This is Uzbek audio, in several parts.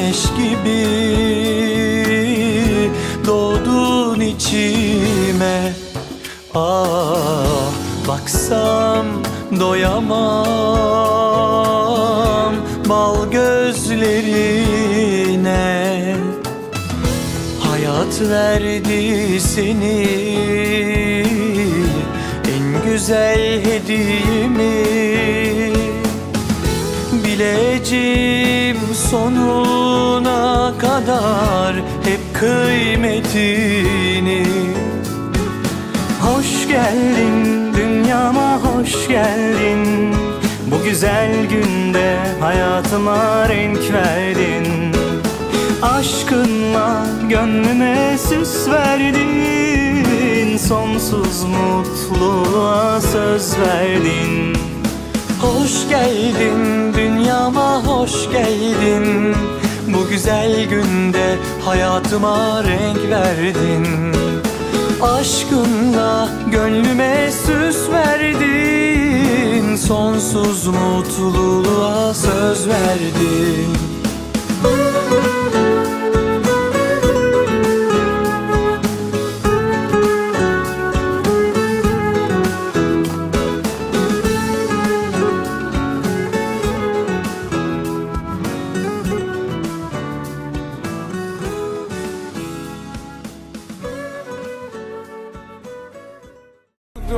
Güneş gibi doğdun içime. Ah, baksam doyamam bal gözlerine. Hayat verdi seni, en güzel hediyemi. Bileceğim sonuna kadar hep kıymetini. Hoş geldin dünyama, hoş geldin. Bu güzel günde hayatıma renk verdin. Aşkınla gönlüme süs verdin. Sonsuz mutluluğa söz verdin. Hoş geldin dünyama, hoş geldin. Bu güzel günde hayatıma renk verdin. Aşkınla gönlüme süs verdin. Sonsuz mutluluğa söz verdin.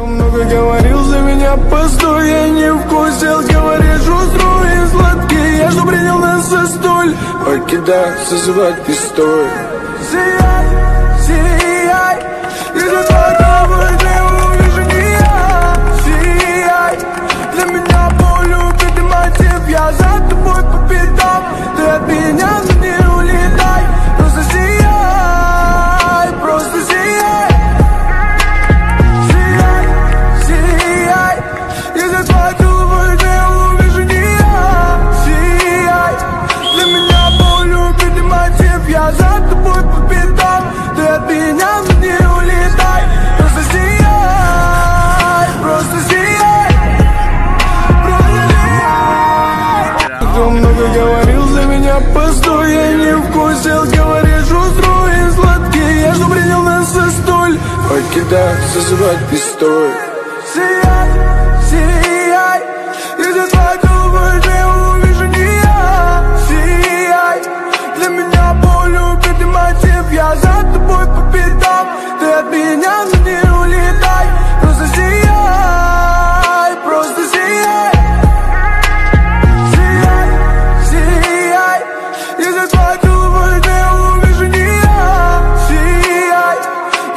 Много говорил за меня, постой, я не вкусил. Говоришь, устрой сладкий, я что принял нас за столь. Покидай, созывать пистоль. Сияй, сияй, если твой не увижу не я. Сияй, для меня боль убитый мотив. Я за тобой по пятам, ты от меня не улетай. Просто сияй, просто сияй. Я за тобой по пятам, ты от меня не улетай. Просто сияй, просто сияй, просто сияй. Ты много говорил за меня, постой, я не вкусил. Говоришь, устрой сладкий, я что принял нас за столь. Покидай, созывать пистоль. Сияй, сияй, если твой голубой не увижу не я. Сияй, для меня боль убитый мотив. Я за тобой по пятам, ты от меня не улетай. Просто сияй, просто сияй. Сияй, сияй, если твой голубой не увижу не я. Сияй,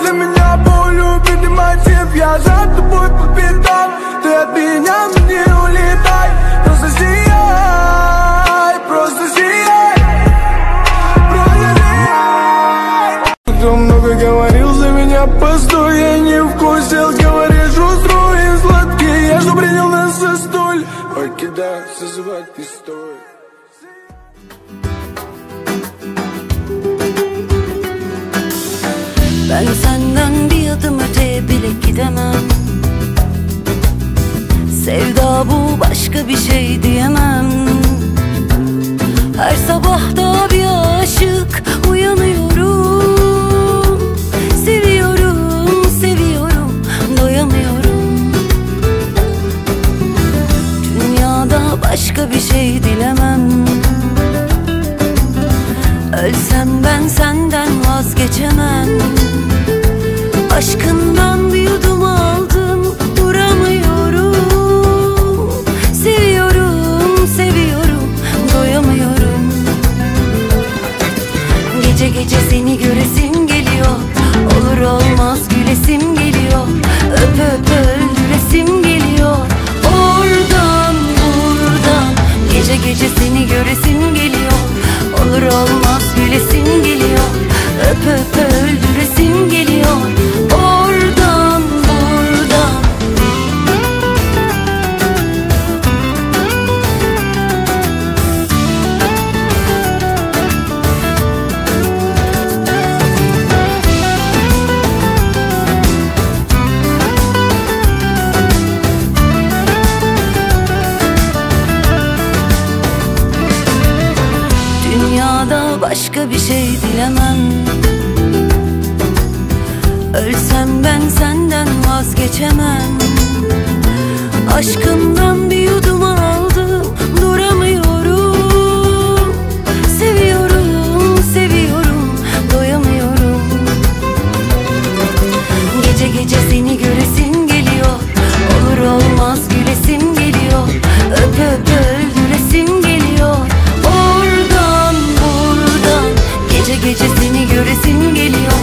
для меня боль убитый мотив. Я за тобой по пятам, ты от меня не улетай. Просто сияй, просто сияй. Ты много говорил за меня, постой, я не вкусил. Говоришь, устрой сладкий, я что принял нас за столь. Покидай, созывать пистоль. Ben senden bir adım öteye bile gidemem. Sevda bu, başka bir şey diyemem. Her sabah da bir aşık uyanıyorum. Seviyorum, seviyorum, doyamıyorum. Dünyada başka bir şey dilemem. Ölsem ben senden vazgeçemem. Aşkından bir yudum aldım, duramıyorum. Seviyorum, seviyorum, doyamıyorum. Gece gece seni göresim geliyor. Olur olmaz gülesim geliyor. Öp öp öldüresim geliyor. Oradan buradan gece gece seni göresim geliyor. Olur olmaz gülesim geliyor. Öp öp öldüresim geliyor. Oradan buradan. Dünyada başka bir şey dilemem. Ölsem ben senden vazgeçemem. Aşkından bir yudum aldım, duramıyorum. Seviyorum, seviyorum, doyamıyorum. Gece gece seni göresim geliyor. Olur olmaz gülesim geliyor. Öp öp öldüresim geliyor. Oradan buradan gece gece seni göresim geliyor.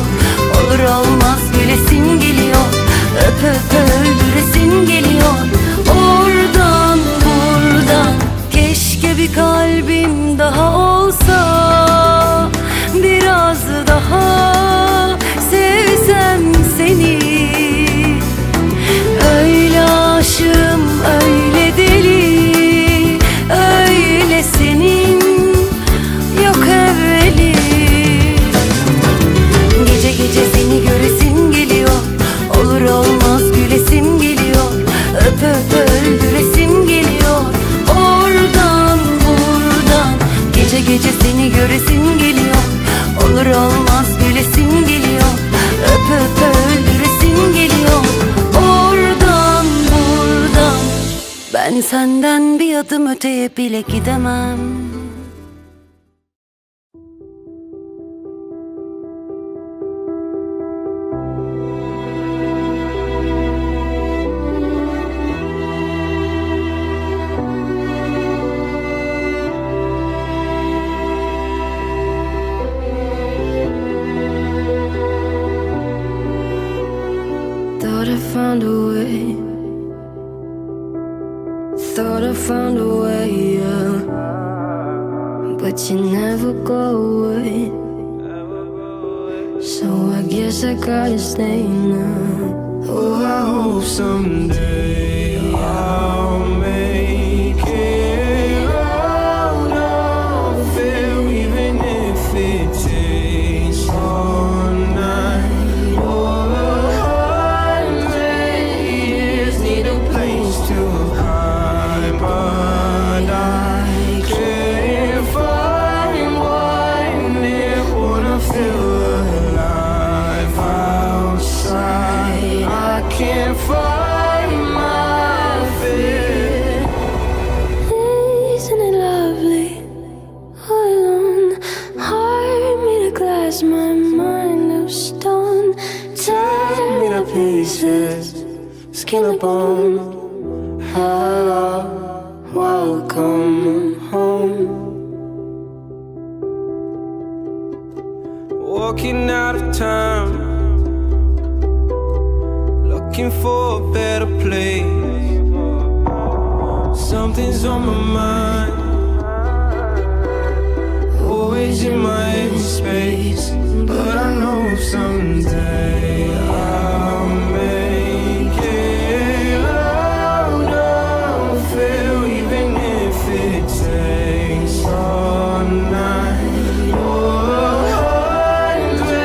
Olur olmaz gülesim geliyor. Öp öp öldüresim geliyor. Oradan buradan. Keşke bir kalbim daha olsa, biraz daha sevsem seni. Öyle aşığım, öyle deli, öyle senin yok evveli. Gece gece seni göresim geliyor. Olur olmaz gülesim geliyor. Öp öp öldüresim geliyor. Oradan buradan gece gece seni göresim geliyor. Olur olmaz gülesim geliyor. Öp öp öldüresim geliyor. Oradan buradan. Ben senden bir adım öteye bile gidemem. Thought I found a way. Thought I found a way, yeah. But you never go away. So I guess I gotta stay now. Oh, I hope someday I'll make it out of here, even if it takes all night or 100 years. Need a place to hide, but I can't find one. It wanna feel alive outside. I can't find my fear. Isn't it lovely? All alone, heart made of glass, my mind of stone. Tear me to pieces, skin and bone. Hello, welcome home. Walking out of town, looking for a better place. Something's on my mind, always in my headspace. But I know someday I'll make it out of here, even if it takes all night or 100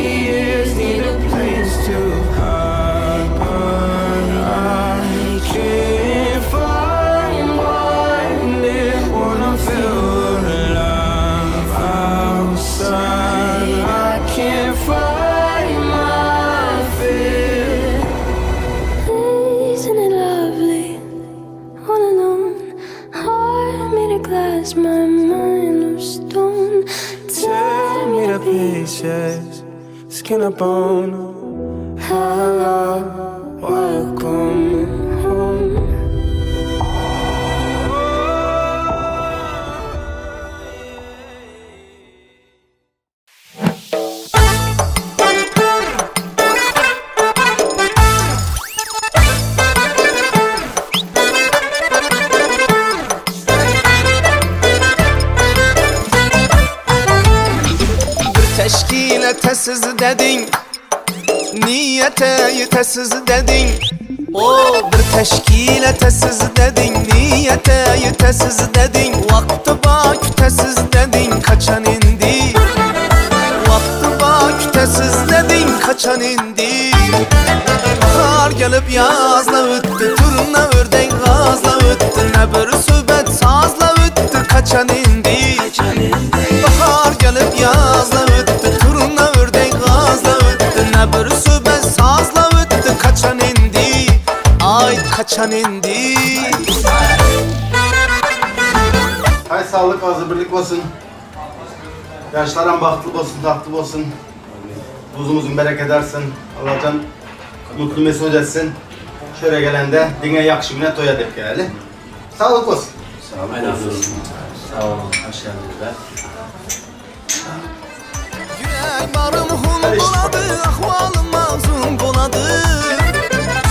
years. Need a place to hide, but I can't find one. It wanna feel alive outside. I can't find my fear. Isn't it lovely? All alone, heart made of glass, my mind of stone. Tear me to pieces, skin and bone. Hello, welcome home. Teşkil etesiz dedin, niyete yetesiz dedin. O bir teşkil etesiz dedin, niyete yetesiz dedin. Vakti ba kütesiz dedin, kaçan indi. Vakti ba kütesiz dedin, kaçan indi. Bahar gelip yazla öttü, turna örden gazla öttü. Ne bir söhbet sazla öttü, kaçan indi. Bahar gelip Qaçan indi. Hay sağlık, ağzı birlik olsun. Yaşlaran bahtlı olsun, tahtlı olsun. Uzun bereket edersin. Allah'tan mutlu mesut etsin. Şöyle gelende dine yakşı güne toya dep geldi. Sağlık olsun. Sağlık olsun. Sağ olun, hoş geldiniz. Yürek barım hun buladı, ahvalım mazun buladı.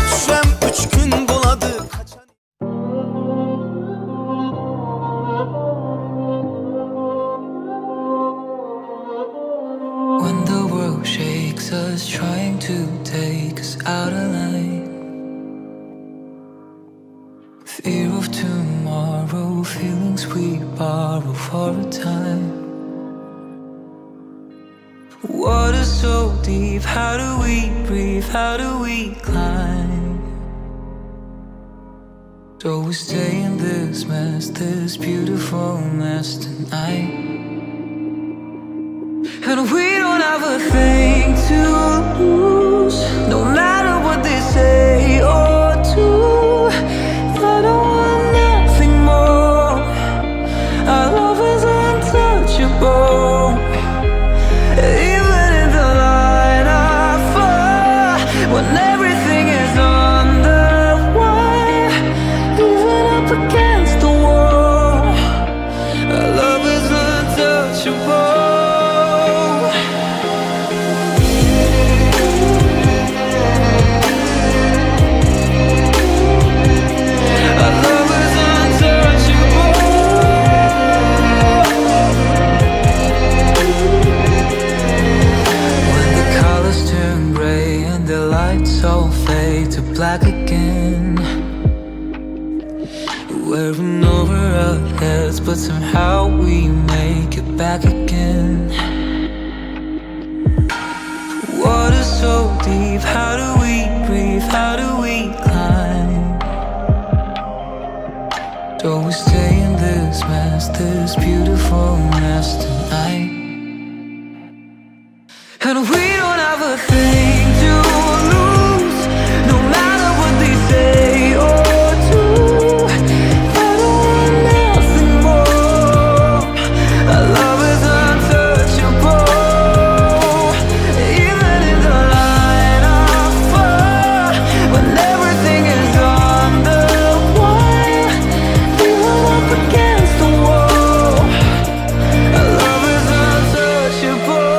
Düşem 3 gün buladı. When the world shakes us, trying to take us out of line. Fear of tomorrow, feelings we borrow for a time. Water so deep, how do we breathe, how do we climb? So we stay in this mess, this beautiful mess tonight. And we don't have a thing to lose, no matter what they say or do. I don't want nothing more. Our love is untouchable. Even in the line of fire, when everything is on the wire, even up against the wall, our love is untouchable. Our love is untouchable. When the colors turn gray and the lights all fade to black again, wearing over our heads, but somehow we make it back again. Water so deep, how do we breathe, how do we climb? Do we stay in this mess, this beautiful mess tonight? And we don't have a thing to lose, no matter what they say or do. I don't want nothing more. Our love is untouchable. Even in the line of fire, when everything is on the wire, even up against the wall, our love is untouchable.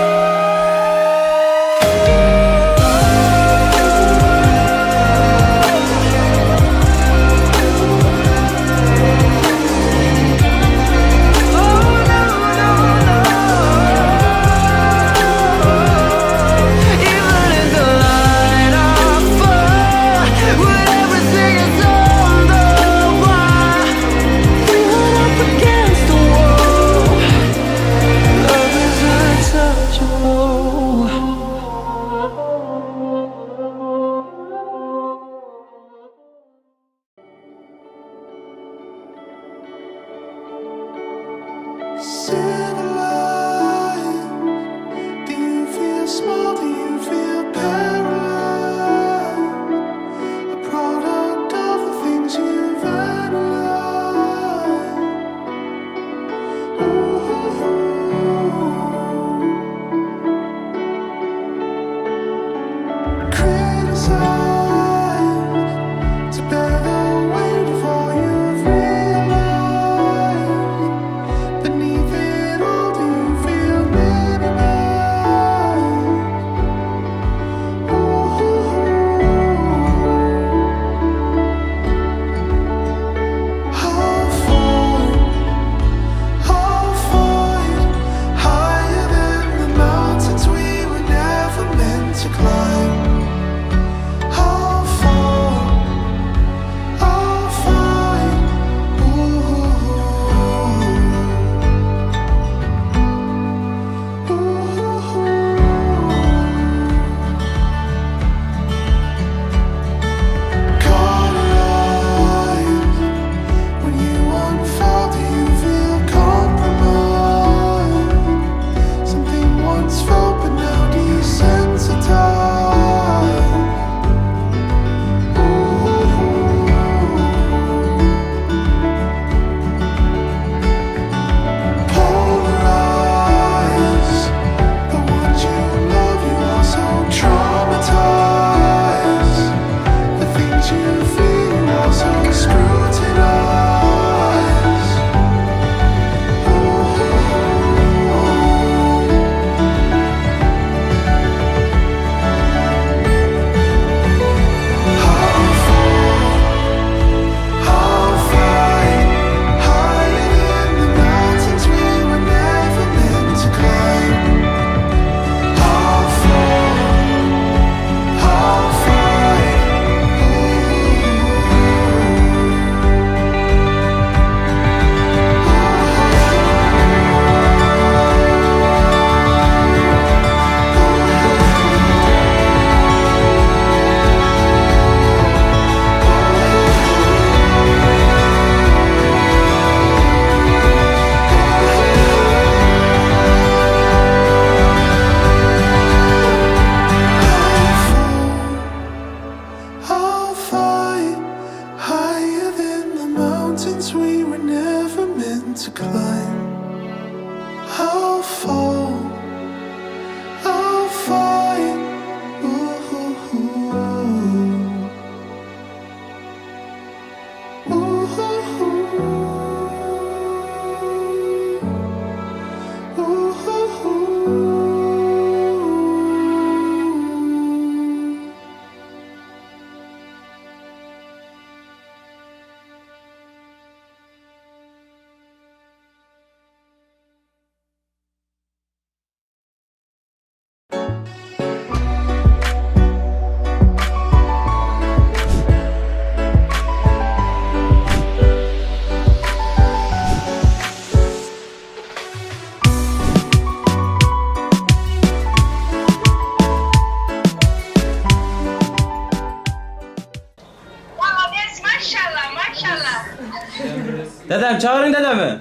Dedem çağırın dedemi.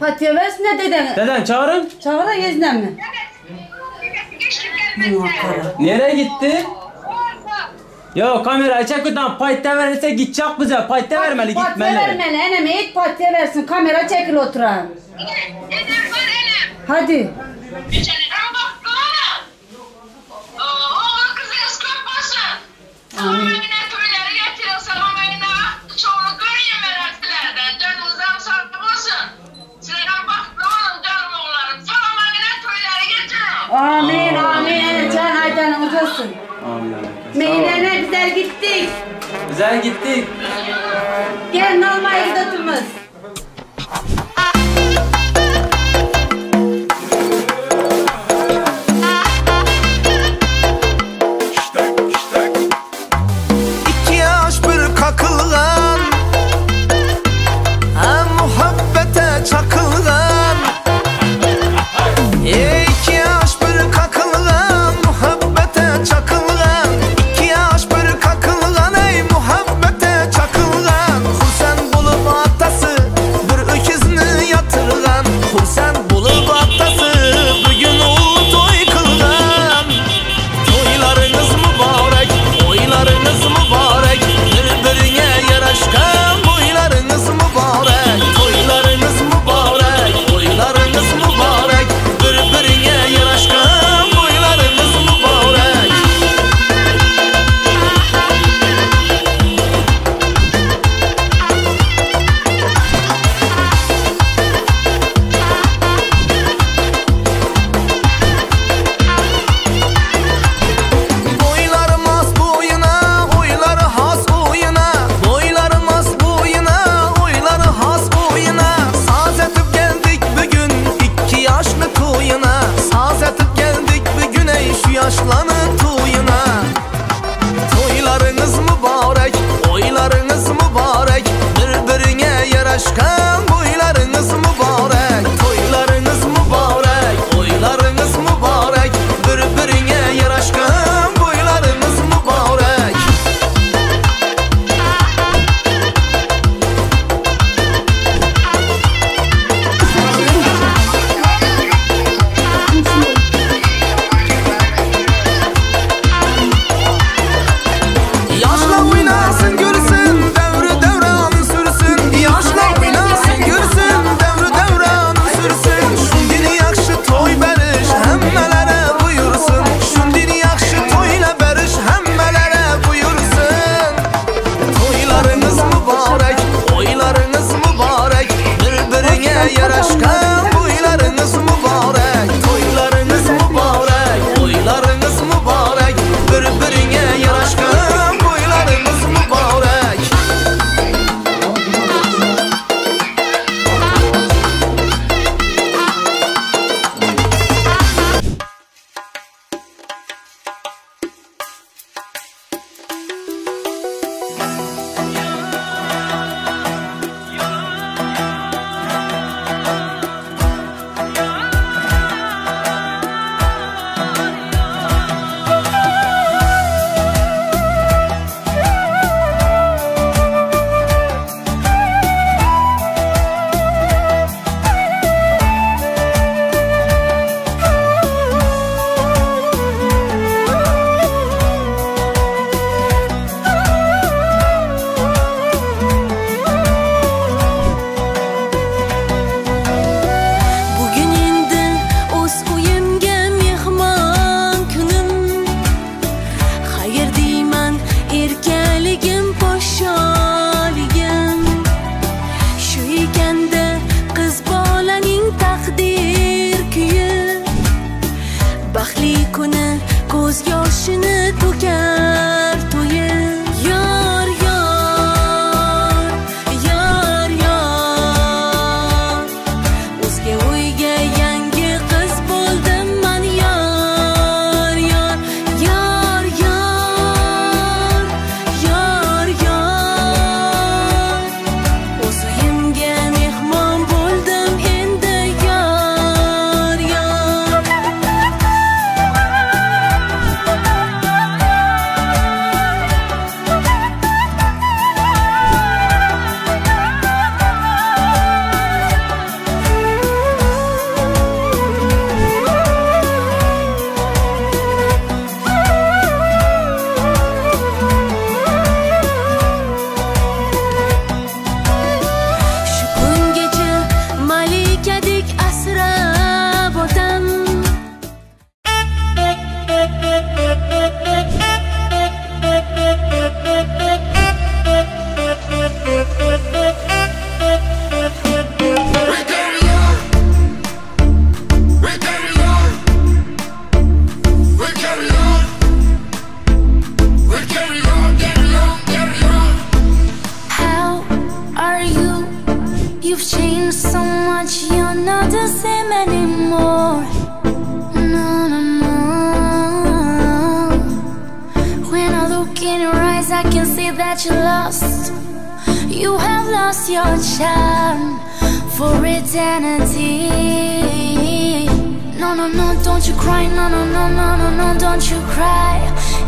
Patiye versin de dedeni. Dedem çağırın. Çağır da gezinem mi? Nereye gitti? Yo kamera çek buradan payta verirse gidecek bize. Payta vermeli gitmeli. Patiye vermeli eneme it patiye versin. Kamera çekil oturan. Hadi. Amin. Amin amin. Can aydanımız olsun. Amin. Meylene güzel gittik. Güzel gittik. Gelin almaya gidiyoruz. İki yaş bir kakılgan, ha muhabbete çakılgan. İki yaş bir kakılgan, muhabbete çakılgan. İki yaş bir kakılgan, ey muhabbete çakılgan. Husen bulup atası that you lost. You have lost your charm for eternity. No, no, no, don't you cry. No, no, no, no, no, no, don't you cry.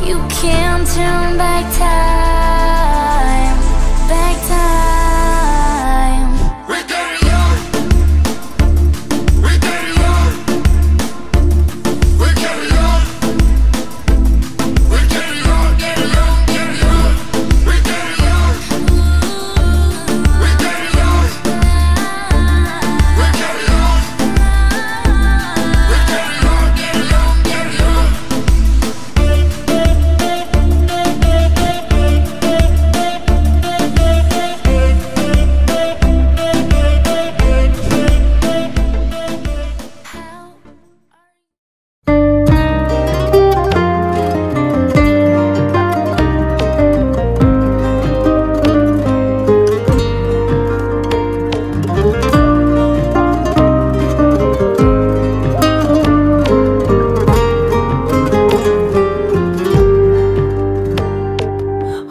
You can't turn back time, back time. We carry on. We carry on. We carry on. We carry on, carry on, carry on. We carry on. We carry on. We carry on. We carry on, carry on, carry on.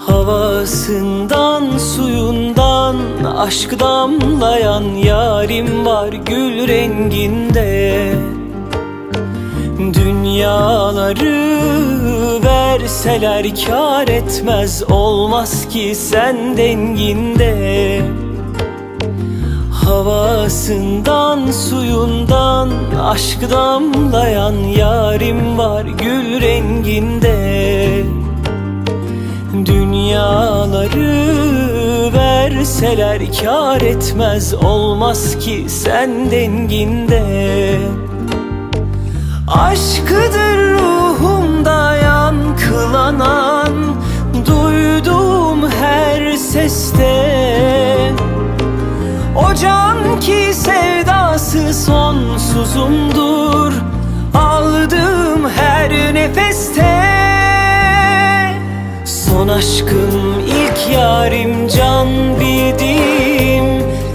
Havasından, suyundan aşk damlayan yarim var gül renginde. Dünyaları verseler kâr etmez, olmaz ki sen denginde. Havasından, suyundan aşk damlayan yarim var gül renginde. Dünyaları verseler kâr etmez, olmaz ki sen denginde. Aşkıdır ruhumda yankılanan, duyduğum her seste. O can ki sevdası sonsuzumdur, aldığım her nefeste. Son aşkım, ilk yarim, can bildiğim,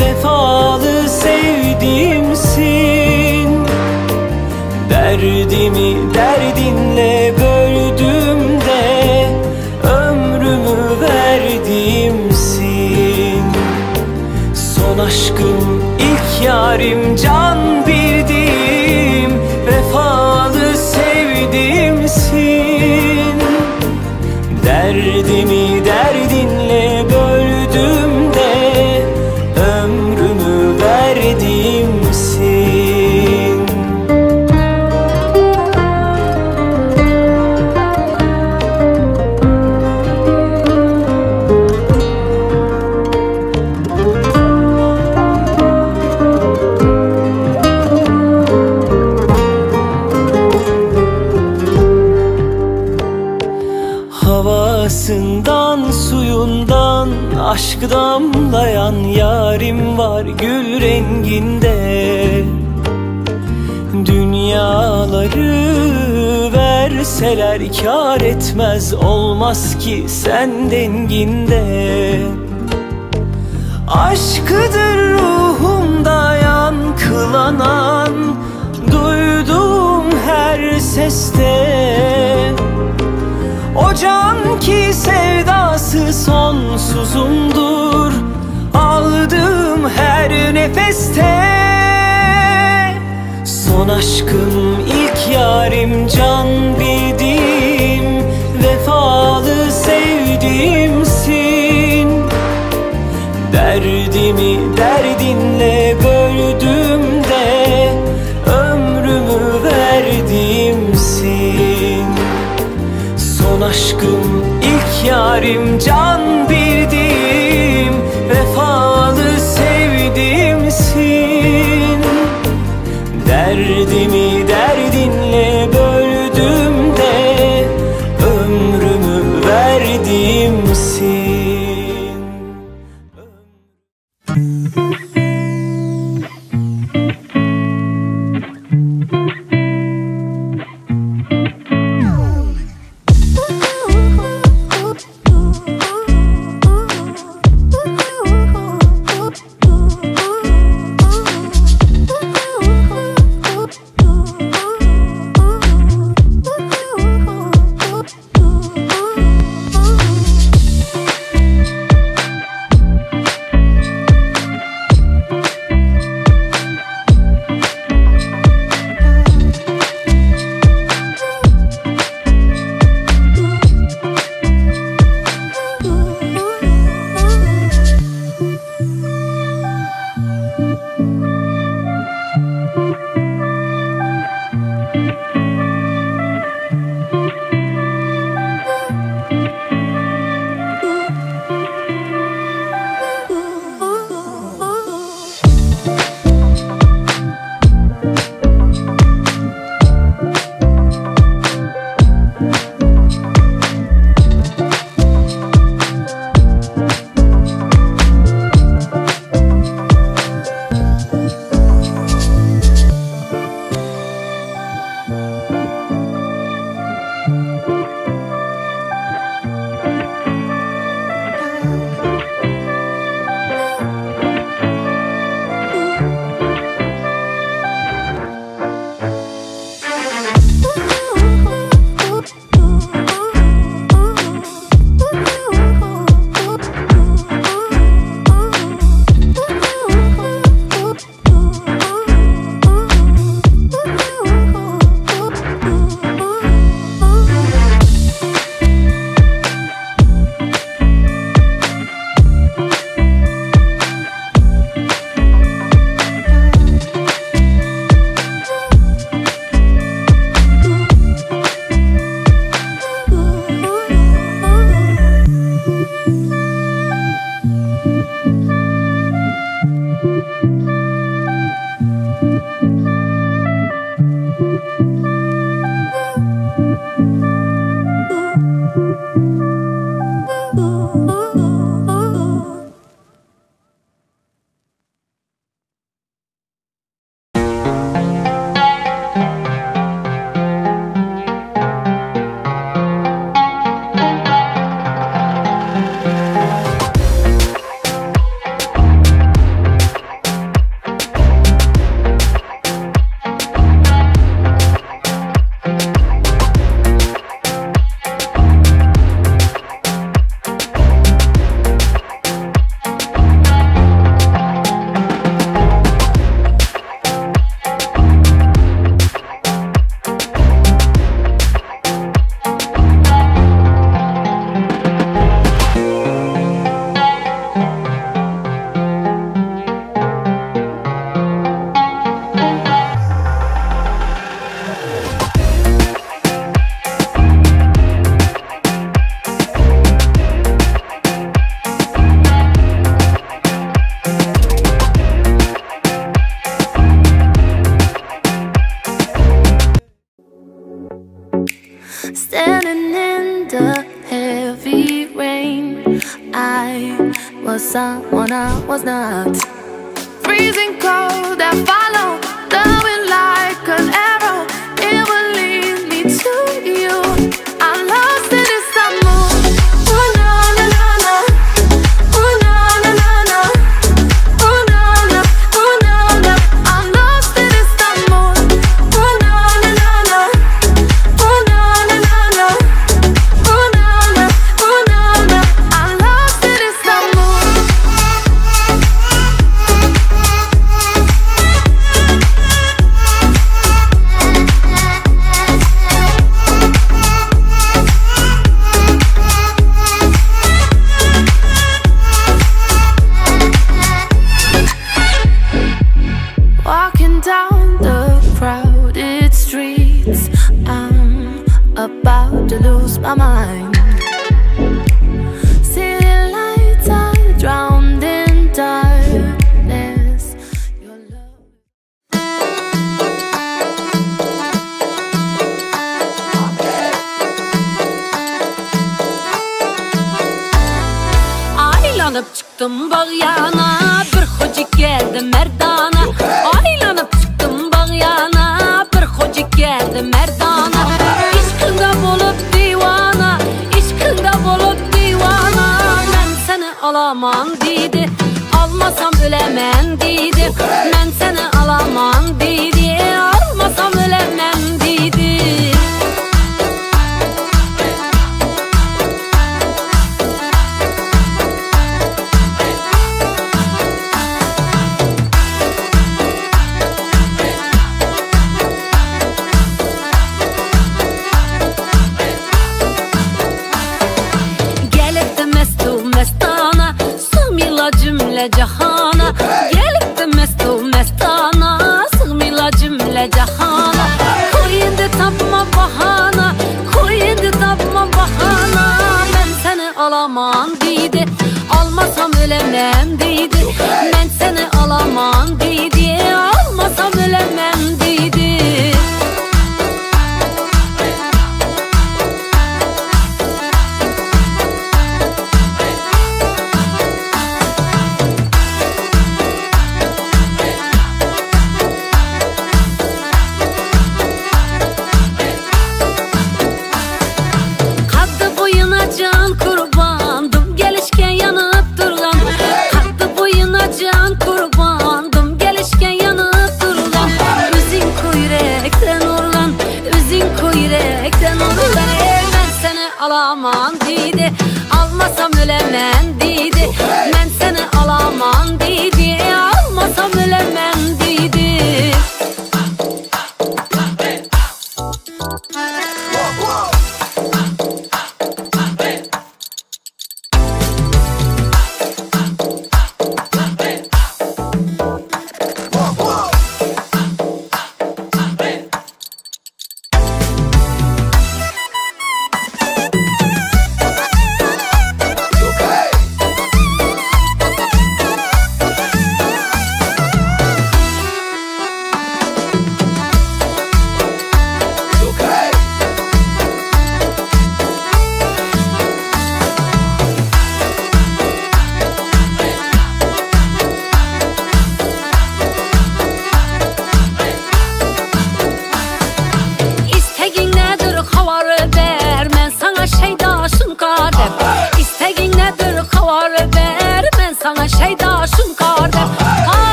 vefalı sevdiğimsin. Derdimi derdinle böldüm de ömrümü verdiğimsin. Son aşkım, ilk yarim, can bildiğim, vefalı sevdiğimsin. Derdimi derdinle böldüm de ömrümü verdiğimsin. Havasından, suyundan aşk damlayan yarim var gül renginde. Dünyaları verseler kâr etmez, olmaz ki sen denginde. Aşkıdır ruhumda yankılanan, duyduğum her seste. O can ki sevdası sonsuzumdur, aldığım her nefeste. Son aşkım, ilk yarim, can bildiğim, vefalı sevdiğimsin. Derdimi derdinle böldüm de ömrümü verdiğimsin. Son aşkım, ilk yarim, can bildiğim, vefalı sevdiğimsin. Derdimi derdinle böldüm de ömrümü verdiğimsin. Ooh. Standing in the heavy rain, I was someone I was not. Freezing cold that followed the wind like an arrow. It will lead me to you. I'm lost in Istanbul. Ooh na na na na, ooh na na na na, ooh na na, ooh na na. I'm lost in Istanbul. Ooh na na na na, ooh na na na na, ooh na na, ooh na na. I'm lost in Istanbul. Walking down the crowded streets, I'm about to lose my mind. City lights are drowned in darkness. Your love. Aylanıp çıktım bağ yana, bir hoca geldi merdana. Aylanıp çıktım bağ yana, bir hoca geldi merdana. İşkında bolup divana, işkında bolup divana. Ben seni alamam dedi, almasam ölemem dedi. Ben seni alamam dedi, almasam ölemem dedi. Gelipdi mestu mestana, sığmila cümle cahana. Gelipdi mestu mestana, sığmila cümle cahana. Koy indi tapma bahana, koy indi tapma bahana. Ben seni alamam dedi, almasam ölemem dedi. Ben seni alamam dedi, almasam ölemem dedi. Kaddı boyuna can kurbandım, gelişken yanıp durgan. Kaddı boyuna can kurbandım, gelişken yanıp durgan. Üzün kuyrekten orlan, üzün kuyrekten orlan. Ben seni alamam dedi, almasam ölemem dedi. Ben seni alamam dedi, almasam ölemem dedi.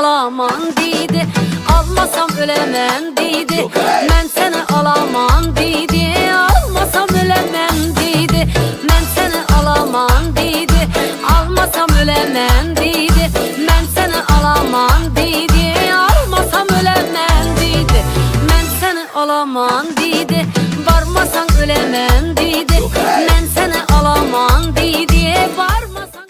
alaman deydi, almasam ölemem deydi. Mən səni alaman deydi, almasam ölemem deydi. Mən səni alaman deydi, almasam ölemem deydi. Mən səni alaman deydi, almasam ölemem deydi. Mən səni alaman deydi, varmasan ölemem deydi. Mən səni alaman deydi, varmasan.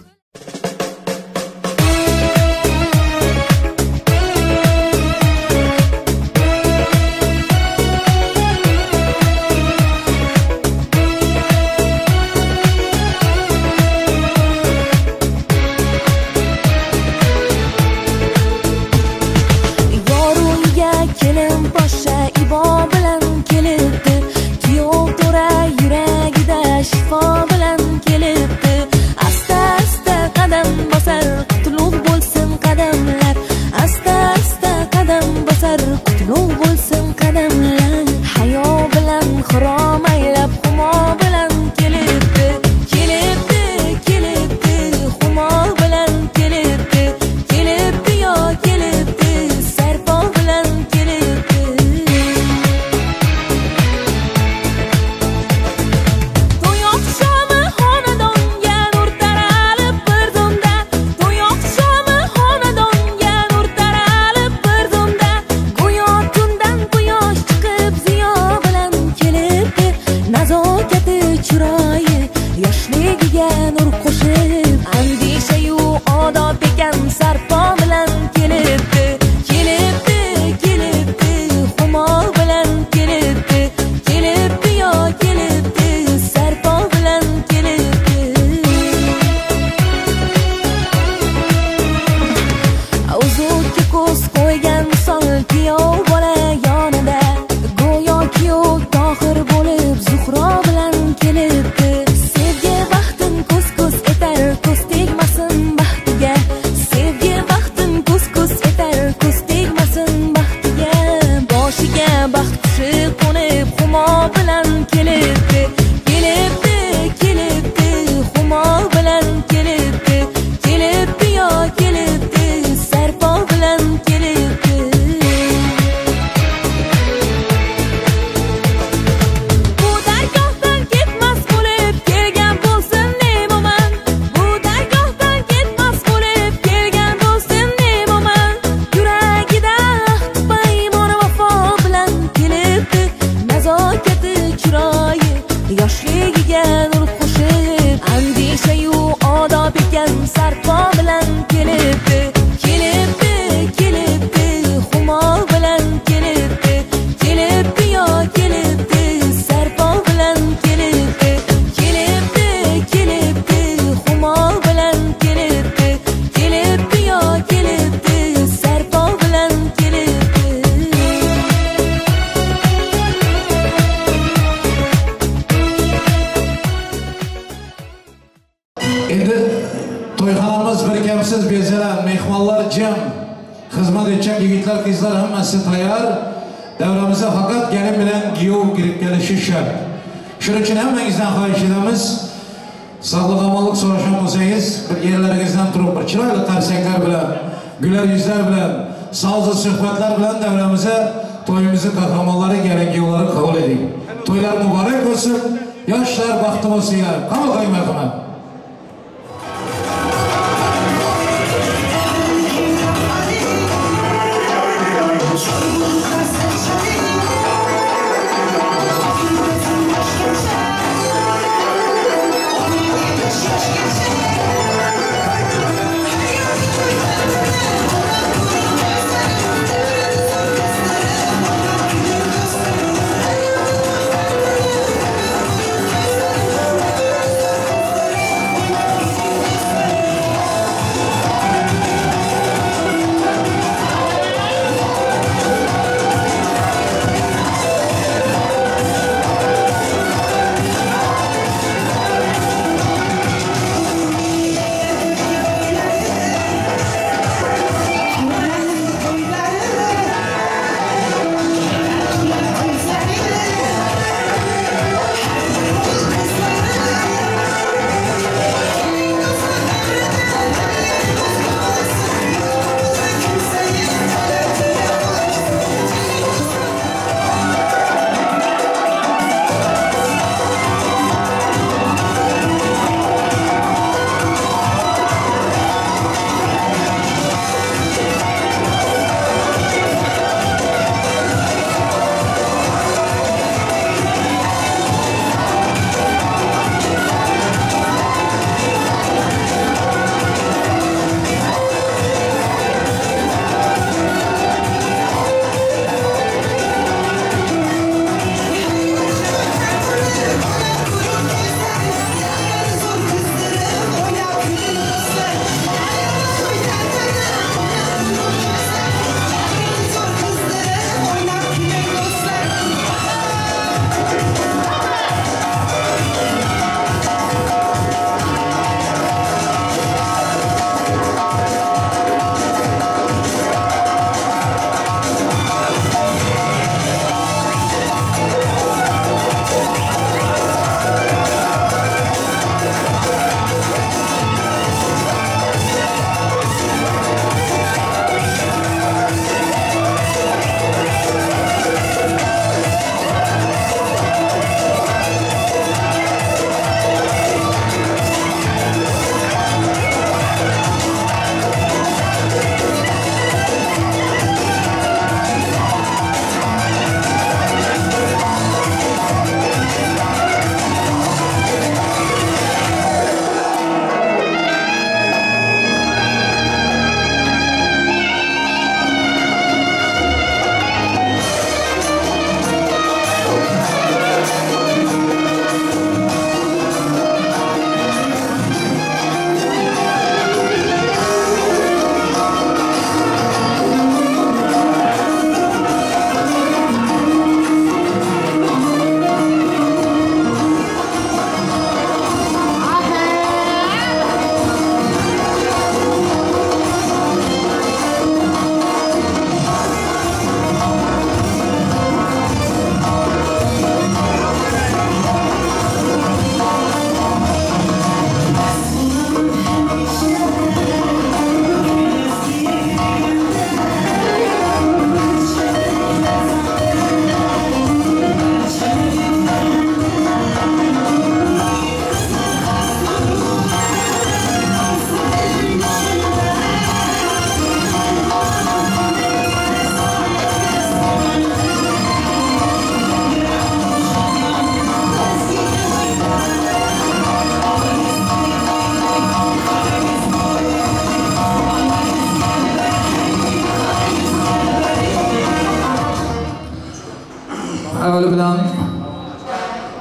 Avvali bilan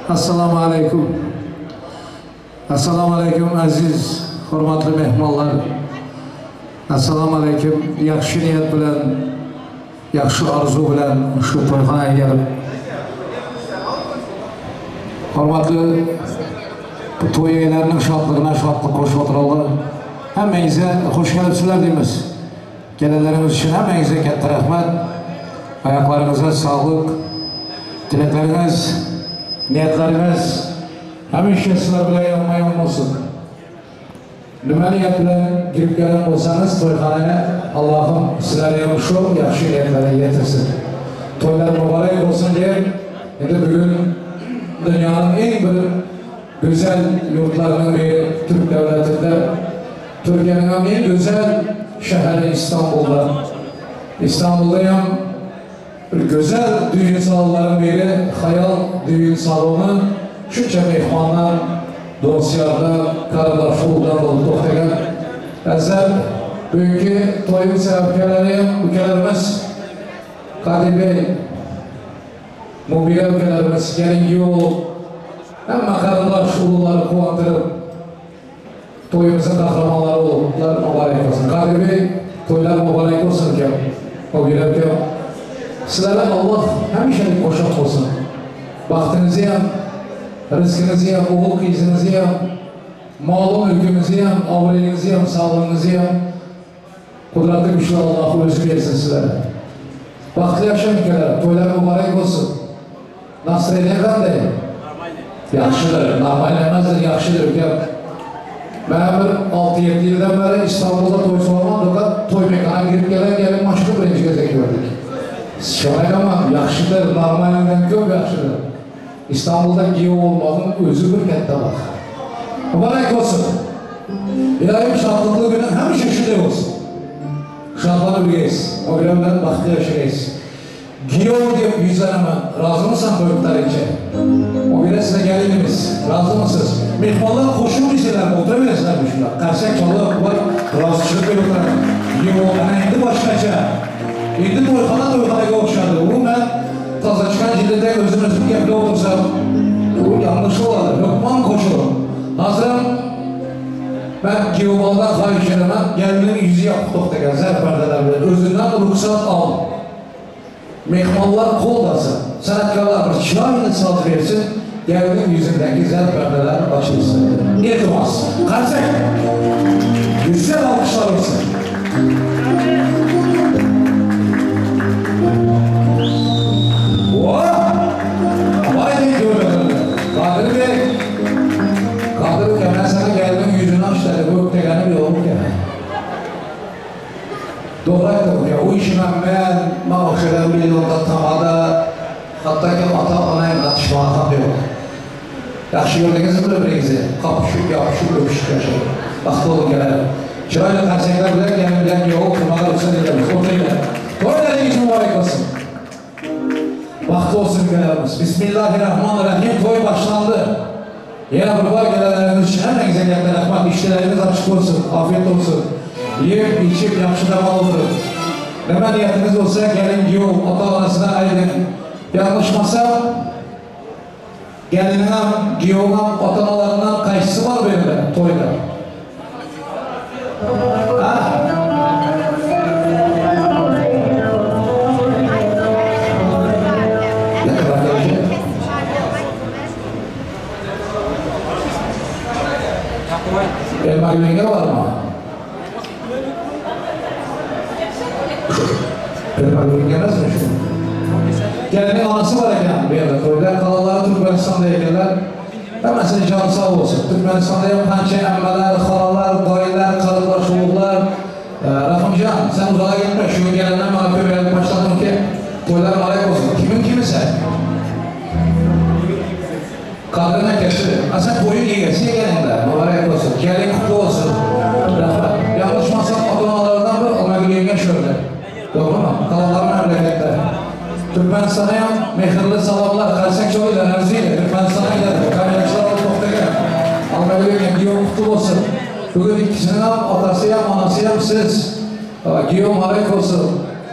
assalomu alaykum. Assalomu alaykum aziz hurmatli mehmonlar. Assalomu alaykum. Yaxshi niyat bilan, yaxshi orzu bilan shu to'yxonaga kelib hurmatli to'y egalarining shodlig'ina shodlik qo'shib o'tirganlar hammangizga xush kelibsizlar deymiz. Kelanlaringiz uchun hammangizga katta rahmat. Oyoqlaringizga sog'lik, tilaklaringiz, niyatlaringiz hamisha sizlar bilan yonma-yon bo'lsin. Nima niyat bilan kirib kelgan bo'lsangiz to'yxonaga Allohim sizlarga ham shu yaxshi niyatlarga yetirsin. To'ylar muborak bo'lsin deb endi bugun dunyoning eng bir güzel yurtlarının biri Türk devletinde, Türkiye'nin en güzel şehri İstanbul'da. İstanbul'da hem bir güzel düğün salonlarının biri, Hayal Düğün Salonu, şunca mehmanlar, dostlardan, qardaşlardan oldu to'xtagan. Azizlar, bugünkü to'yun sebepkarları ukalarimiz Kadir Bey, Mubira ukalarimiz, gelin kuyov, hamma qarindosh ulug'larni quvontirib, to'yimizning qahramonlari bo'liblar, muborak bo'lsin. Kadir Bey, to'ylar muborak bo'lsin ukam, Mubira ukam. Sizlarga Alloh hamishalik qo'shoq bo'lsin. Baxtingizni ham, rizqingizni ham, o'g'il qizingizni ham, mol mulkingizni ham, obro'yingizni ham, sog'lig'ingizni ham qudratli kuchli Alloh o'zi bersin sizlarga. Baxtli yashang ukalar, to'ylar muborak bo'lsin. Nasriyat qanday? Yaxshidir, normal emasdir, yaxshidir ukam. Ben bir 6-7 yildan beri İstanbul'da to'y solaman, to'y mekoniga kirib kelgan gelin mashina birinchi gezak ko'rdik. Şoray ama yaxshidir, normalidan ko'p yaxshidir. İstanbul'da kuyov olmoqning o'zi bir katta baxt. Muborak bo'lsin. Ilohim shodlikli kuni hamisha shunday bo'lsin. Shodlanib yurgaysiz, Mubira bilan baxtli yashagaysiz. Kuyov deb yuzlanaman, rozimisan to'y qutqaruvchi? Mubira sizga kelinimiz, rozimisiz? Mehmonlar qo'shilmaysizlarmi, o'tiraverasizlarmi shundoq? Qarsak chalib, voy, rozichilik berib o'tiradi. Yo'q, ana endi boshqacha. Endi to'yxona to'yxonaga o'xshadi. U men toza chiqqan jildida o'zim o'zim gaplab o'tirsam, u yanglish bo'ladi. Mehmon qo'shilib. Hozir ben kuyovdan xohish etaman, kelinning yuzi yopiq to'xtagan zar pardalar bilan o'zidan ruxsat ol. Mehmonlar qo'llasin, san'atkorlar bir chiroyli soz bersin, gelinin yüzündeki zar perdeler açılsın. İltimas, qarsak, güzel alkışlar olsun. Vay ne görmedim. Kadir Bey, Kadir Bey, ben sana gelinin yüzünü aç dedi, bu öptegeni bir olup gel. Doğru aytdim ya, u ishni men o'xshagan milyonda tamada, hattoki ota-onang qatishmog'i ham yo'q. Yaxshi ko'rdingizmi bir-biringizni? Qopishib, yopishib, o'pishib yashang. Baxtli bo'lib keladi. Chiroyli qarsaklar bilan kelin bilan kuyov o'tirmoqqa ruxsat etamiz. O'tiringlar. To'ylaringiz muborak bo'lsin. Baxtli bo'lsin ukalarimiz. Bismillahirrohmanirrohim. To'y boshlandi. Yana bir bor kelanlaringiz uchun hammangizga katta rahmat. Ishlaringiz ochiq bo'lsin, ofiyat bo'lsin. Yeb, ichib, yaxshi dam olib. Nima niyatingiz bo'lsa, kelin kuyov ota-onasidan ayting. Yanlışmasam, gelinin ham, kuyov ham ota-onalaridan qaysisi bor bu yerda to'yda? Ha? Elma Gülen'e var mı? Elma Gülen'e nasıl şu? Gelinin anası var ekan bu yerda to'yda, qalanları Türkmenistan'da ekanlar. Hammasini joni sog' bo'lsin. Türkmenistan'da ham qancha ammalar, xolalar, doyilar, qarindosh ulug'lar. Rahimjon, sen uzoqqa ketma, shu kelindan mana ko'payib boshladimki, to'ylar muborak bo'lsin. Kimin kimisan? Qadrini akasi. Asan to'yin egasi ekaningda, muborak bo'lsin. Kelin qutlu bo'lsin. Rahmat. Yanlışmasam ota-onalardan bir Almagul yenga shu yerda. To'g'rimi? Qalanlar mamlakatda. Türkmenistan'a ham mehrli salomlar, qarsak cholinglar, arziydi. Türkmenistan'a gidadi. Kamerachilar olib to'xtagan. Almagul yenga kuyov qutlu bo'lsin. Bugun ikkisini ham otasi ham, onasi ham siz. Kuyov muborak bo'lsin.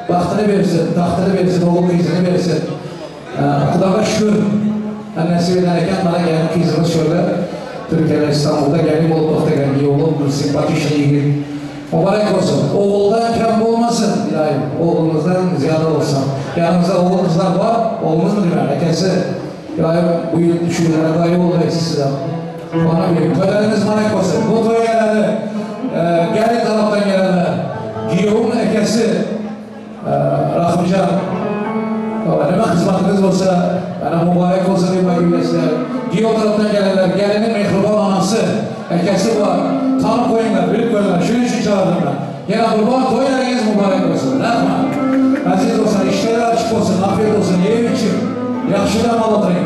Baxtini bersin, taxtini bersin, o'g'il qizini bersin. Xudoga shukur, nasib eder ekan, mana gelin kızımız şöyle Türkiye'de, İstanbul'da gelin olup toxtagan oğlum, bir simpatişli yigit. Mübarek olsun. Oğuldan kam bo'lmasin, ilohim. Oğlumuzdan ziyada olsun. Yanımızda oğul kızlar var. Oğlumuz mu demek? Akasi. İlohim bu yıl shu yillarda yo'l bersin sizlar. Bana bir to'ylaringiz mübarek olsun. Bu to'ylarni gelin tarafdan gelenler, kuyovun akasi Rahimjon, nima xizmatiniz bo'lsa, mana muborak bo'lsin deb aytib. Kuyov tarafdan gelenler, gelinin mehribon onasi, akasi bor. Tanib qo'yinglar, bilib qo'yinglar. Shuning uchun chaqirdim ben. Yana bir bor to'ylaringiz muborak bo'lsin. Rahmat. Aziz do'stlar, ishlar ochiq bo'lsin, afiyat bo'lsin, yeb ichib, yaxshi dam olib.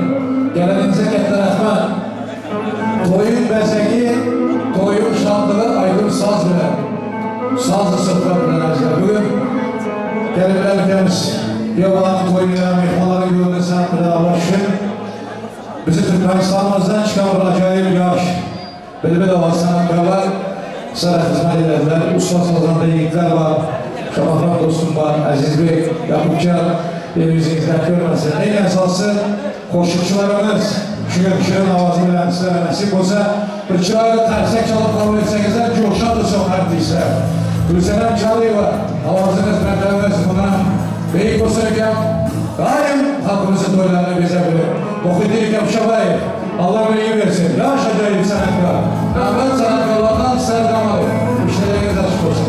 Geliningizga katta rahmat. To'yin bezagi, to'yin shodligi ayrim soz bilan. Sozli suhbat bilan azizlar. Bugun gelinlar ukamiz Yo'llarning to'yini, mehmonlarning yo'lini san'at bilan alashib, bizi Türkmenistan'ımızdan çıkan bir acayip yaş, bilimi de var sanatkarlar, sana hizmet ederler. Usta sazanda yiğitler var, Şafaklar dostum var, Aziz Bey, Yakupcan, yüzünüzden görmesin. En esası qo'shiqchilarimiz, shunga shirin ovozi bilan sizlarga nasib bo'lsa, bir chiroyli qarsak chalib qabul etsangizlar, jo'shadi shu artistlar. Gulsanam Chaliyeva, ovozingiz martabamiz bundan buyuk bo'lsin ukam, doim xalqimizni to'ylarini bezab yurib. Muhiddin ukam Shabayev, Alloh birga bersin. Yosh ajoyib san'atkor. Navbat san'atkorlardan sardamay. Ishlaringiz ochiq bo'lsin.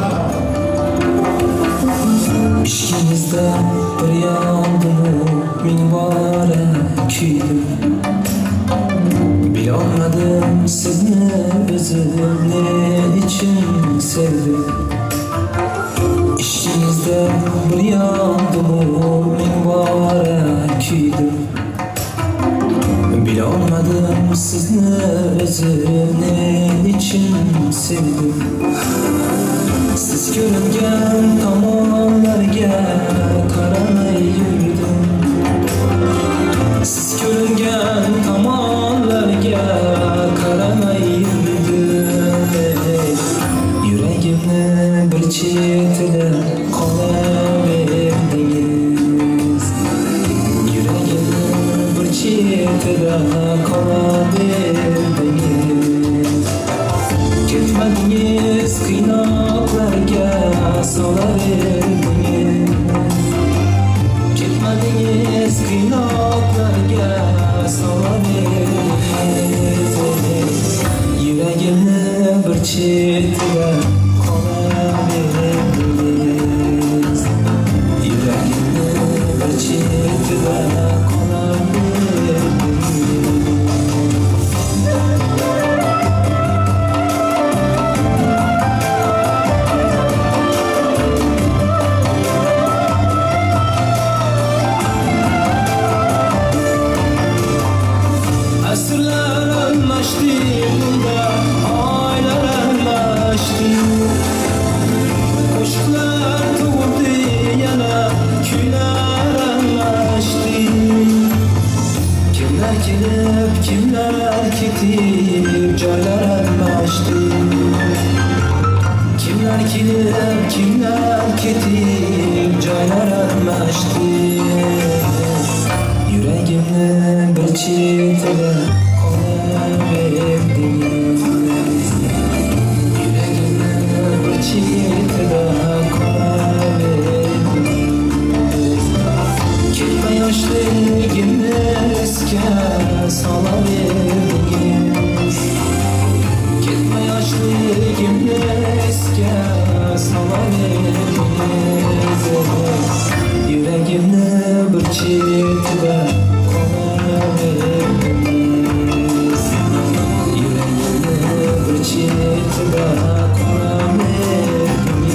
Ishqingizda bir yondim, ming bora kuydim. Bilolmadim sizni o'zim ne uchun sevdim. Ishqingizda bir yondim, ming bora kuydim. Bilolmadim sizni o'zim ne uchun sevdim. Siz ko'ringan tomonlarga qaramay yurdim. Siz ko'ringan tomonlarga qaramay yurdim. Yuragimni bir chetida qolaberdingiz. Yuragimni bir chetida qolaberdingiz. Ketmadingiz qiynoqlarga solaverdingiz. Ketmadingiz qiynoqlarga solaverdingiz. Yuragimni bir chetida qolaberdingiz. Yuragimni bir chetida qolaberdingiz. Asrlar almashdi bunda, oylar almashdi. Qo'shiqlar tug'ildi yana, kuylar almashdi. Kimlar kelib, kimlar ketib, joylar almashdi. Kimlar kelib, kimlar ketib, joylar almashdi. Yuragimni bir chetida qolaberdingiz. Yuragimni bir chetida qolaberdingiz. Ketma yoshligimni esga solaberdingiz. Ketma yoshligimni esga solaberdingiz. Yuragimni bir chetida qolaberdingiz. Yuragimni bir chetida qolaberdingiz.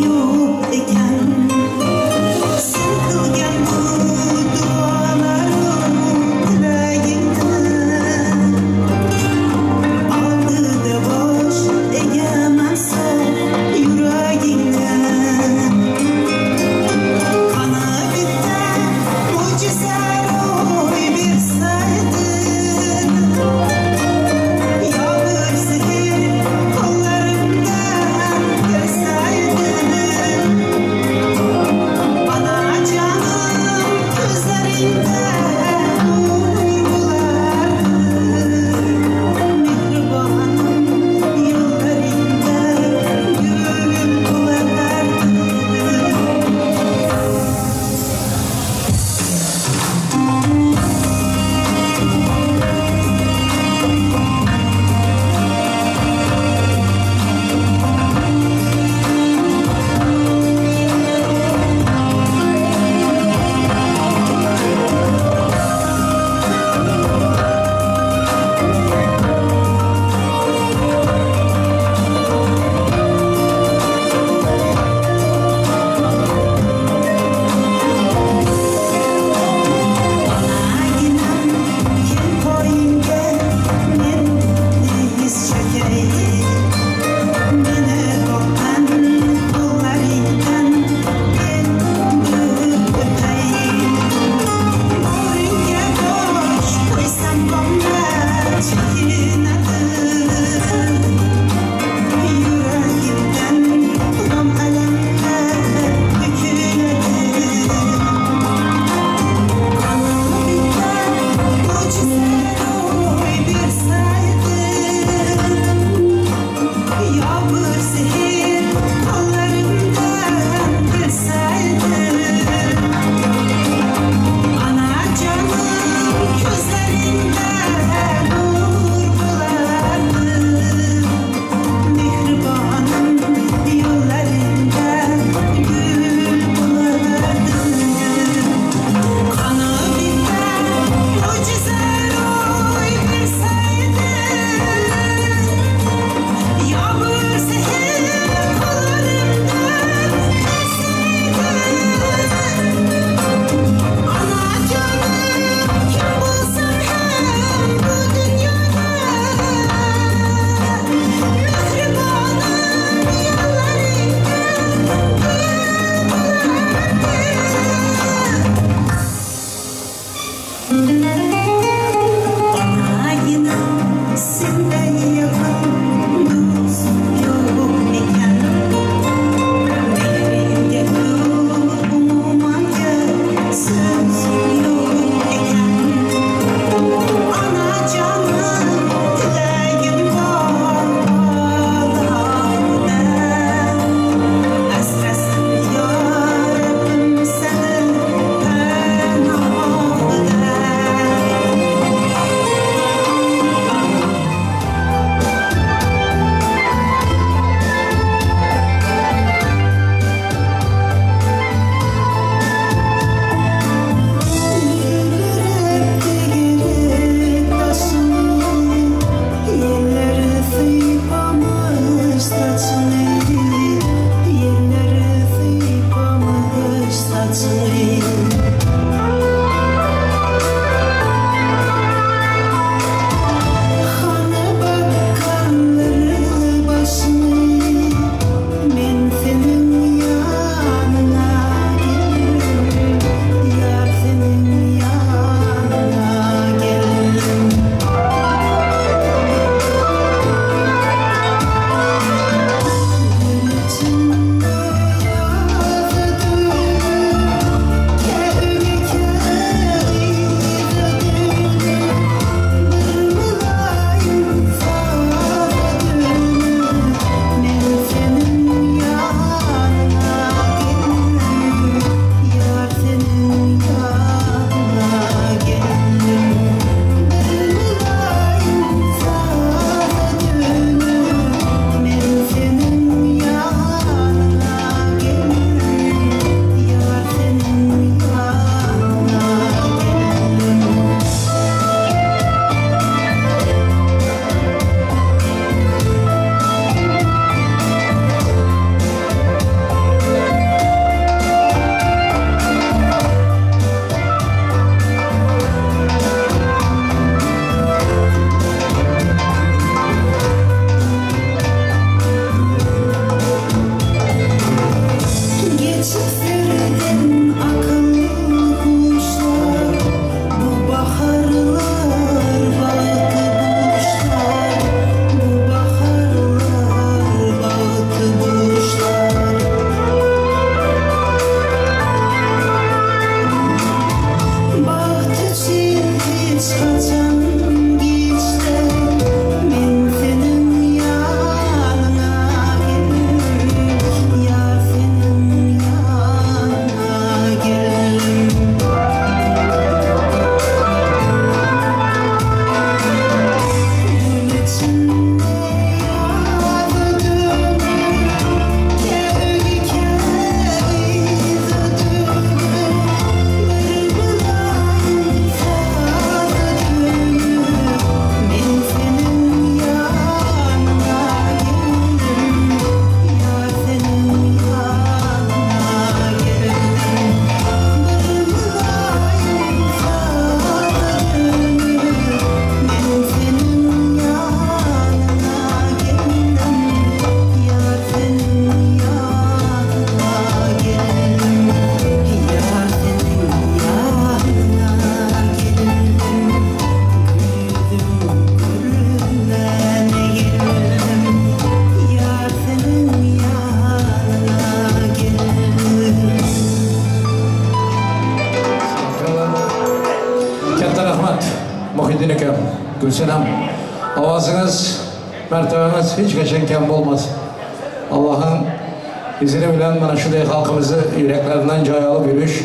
yo'q ekan. Sen qilgan bu duolarim tilagingni oldida bosh egaman sof yuragingni. Qani bitta mo'jiza ro'y bersaydi, yo bir sehr qo'llarimdan kirsaydi. Gülsenem, ovozingiz, martabangiz hech qachon kam bo'lmasin. Allohning izni bilan mana shunday xalqimizni yuraklaridan joy olib yurish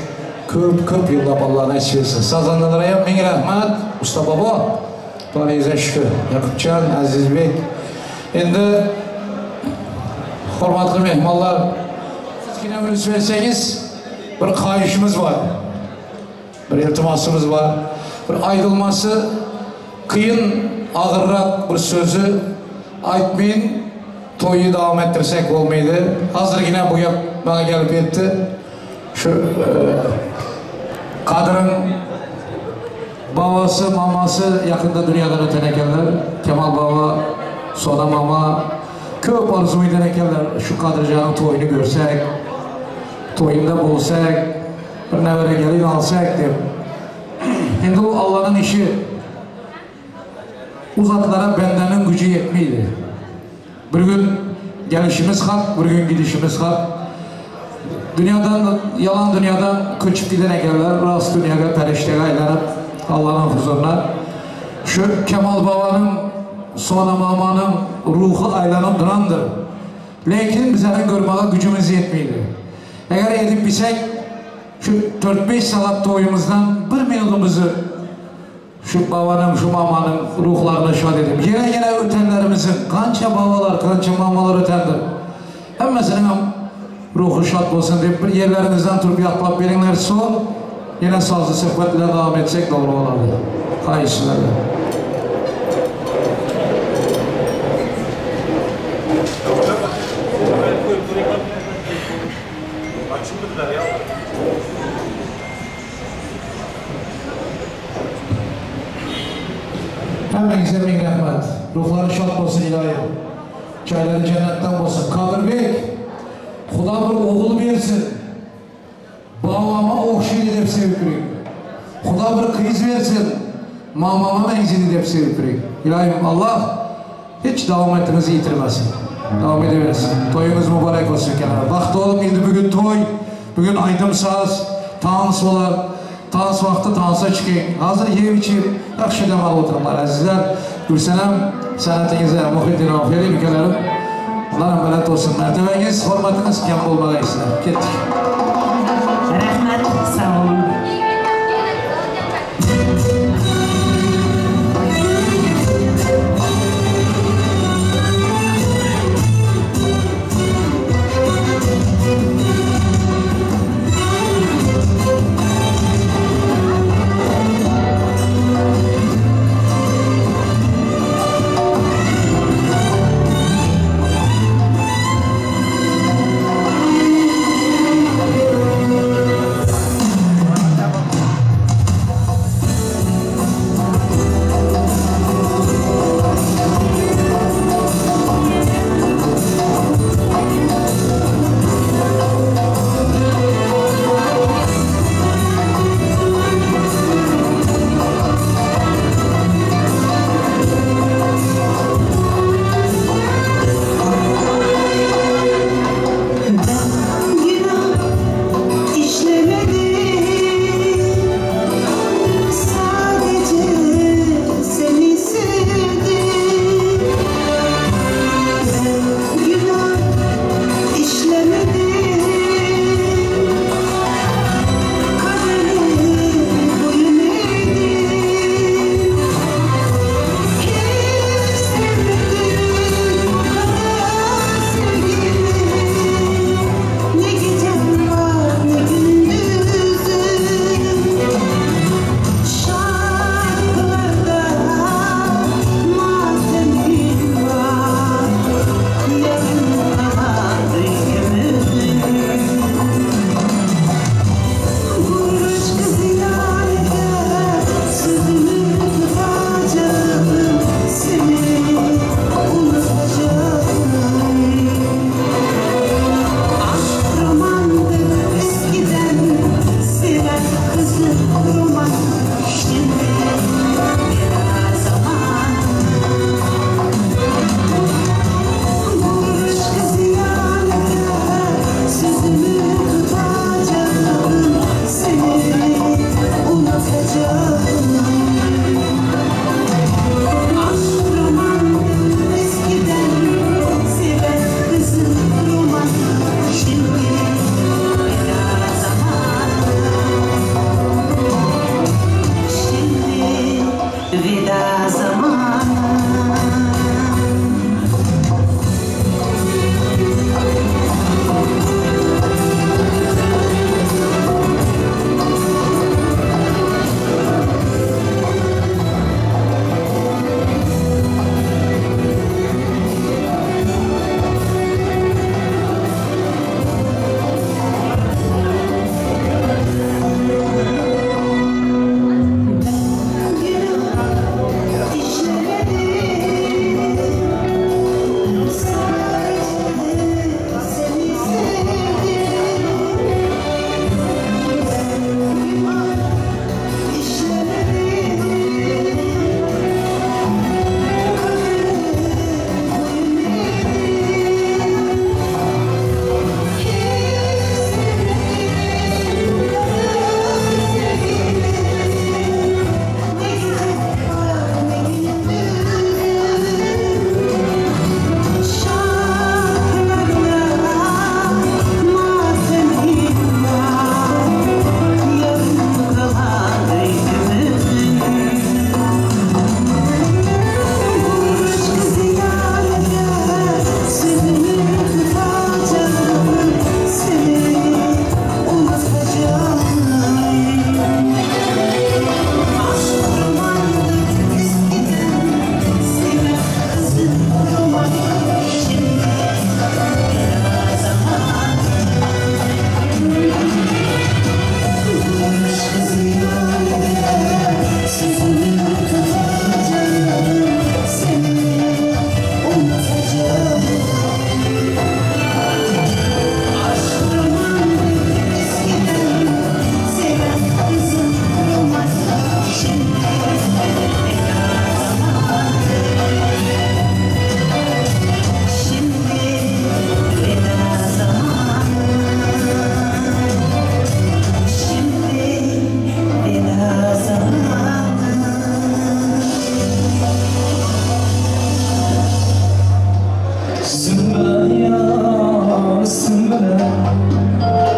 ko'p-ko'p yillab Alloh nasib etsin. Sazandalarga ham ming rahmat. Usta bobo, To'ningizga shukr. Yaqubjon, Azizbek. Endi hurmatli mehmonlar, sizgina urs bersangiz bir xohishimiz bor. Bir iltimosimiz bor. Bir aytilmasi qiyin, og'irroq bir so'zi aytmayin, to'yni davom ettirsak bo'lmaydi. Hozirgina bu gap menga kelib yetdi. Shu Qadir'in babası, maması yakında dünyadan öten ekenler. Kemal baba, Sona mama, ko'p orzu eden ekenler. Şu Kadircan'ın to'yini görsek, to'yunda bo'lsak, bir nevara gelin alsak deb. Endi bu Allah'ın işi. Uzatlara bendenin gücü yetmeydi. Bir gün gelişimiz hak, bir gün gidişimiz hak. Dünyadan, yalan dünyadan köçüp giden ekenler, rast dünyaya, perişteye aylanıp Allah'ın huzuruna. Şu Kemal babanın, Sona mamanın ruhu aylanıp durandır. Lekin bizlerin görmeye gücümüz yetmeydi. Eğer edip bilsek, şu 4-5 saat toyumuzdan bir minutumuzu şu babanın, şu mamanın ruhlarına şad edeyim. Yine ötenlerimizin, kança babalar, kança mamalar ötendir. Hemmesinin ruhu şad olsun deyip bir yerlerinizden turup yatlap veringler son, yine sazlı söhbetle devam etsek doğru olardı. Hayırlılar. Hemmenize ming rahmat. Ruhları şad olsun ilahi. Çayları cennetten olsun. Kadir Bey, Xudo bir o'g'il bersin. Babama o'xshaydi deb sevib yuring. Xudo bir qiz bersin. Mamama benzedi deb sevib yuring. İlahim Allah hiç davetimizi yitirmesin. Davam edeversin. Toyumuz mübarek olsun kenara. Baxtlı olun endi bugün toy. Bugün aydım saz, tans olar. Tans vaxtı tansa çıxın. Hazır yeyib içib, yaxşı dem alıb otururlar əzizlər. Gülsənəm, sənətinizə Muhittin aferin ülkələrim. Bunlar əmələt olsun. Mərtəbəniz, hörmətiniz kəm olmağa istəyir. Getdik. Rəhmət, sağ olun. Bye.